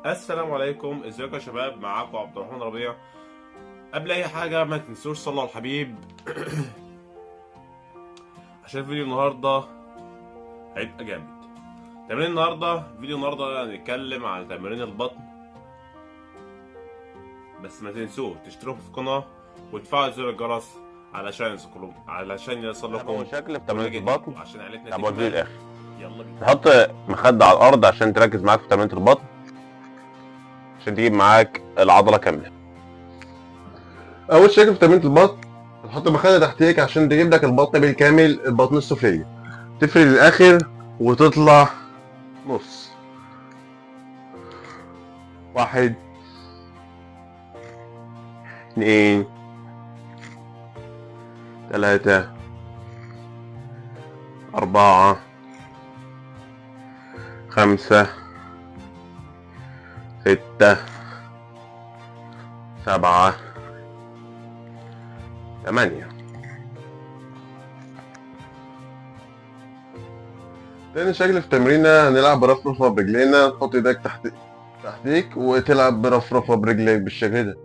السلام عليكم، ازيكم يا شباب؟ معاكم عبد الرحمن ربيع. قبل اي حاجة ما تنسوش صلوا على الحبيب عشان فيديو النهارده هيبقى جامد. تمرين النهارده، فيديو النهارده هنتكلم عن تمرين البطن، بس ما تنسوش تشتركوا في القناة وتفعلوا زر الجرس علشان يوصل لكم شكل في تمرين البطن عشان عيلتنا تابعوا تكمل. للاخر. يلا بينا. تحط مخدة على الارض عشان تركز معاك في تمرينة البطن، عشان تجيب معاك العضلة كاملة. اول شكل في تمرينة البطن تحط مخدة تحتيك عشان تجيب لك البطن بالكامل، البطن السفلية تفرد للاخر وتطلع نص. 1 2 3 4 5 6 7 8. تاني شكل في تمرينة هنلعب برفرفة برجلينا. تحط ايدك تحتيك وتلعب برفرفة برجليك بالشكل ده.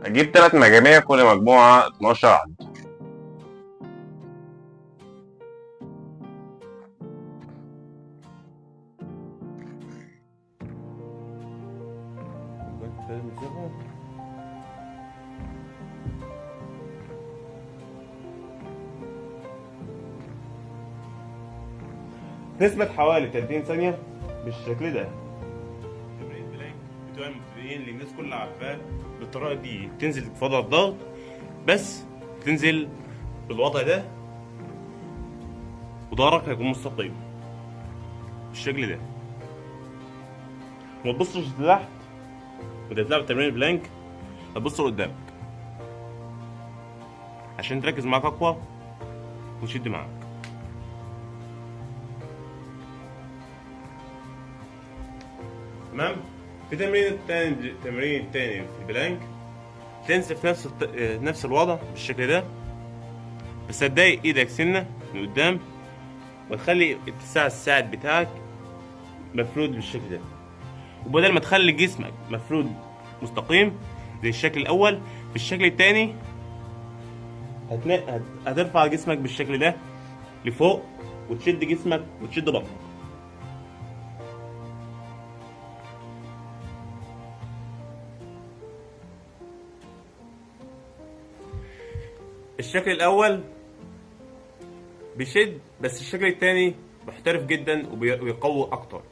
هجيب 3 مجاميع، كل مجموعة 12 عد. تثبت حوالي 30 ثانية بالشكل ده. تمرين plank بتوع المبتدئين اللي الناس كلها عارفاه بالطريقة دي، تنزل في وضع الضغط، بس تنزل بالوضع ده وظهرك هيكون مستقيم بالشكل ده. وما تبصش لتحت وانت بتلعب تمرين ال plank، هتبص لقدامك عشان تركز معاك اقوى وتشد معاك. تمام. في تمرين التاني في ال plank تنزل في نفس الوضع بالشكل ده، بس هتضايق ايدك سنة من قدام وتخلي اتساع الساعد بتاعك مفرود بالشكل ده. وبدل ما تخلي جسمك مفرود مستقيم زي الشكل الاول، في الشكل التاني هترفع جسمك بالشكل ده لفوق وتشد جسمك وتشد بطنك. الشكل الاول بيشد، بس الشكل التاني محترف جدا وبيقوي اكتر.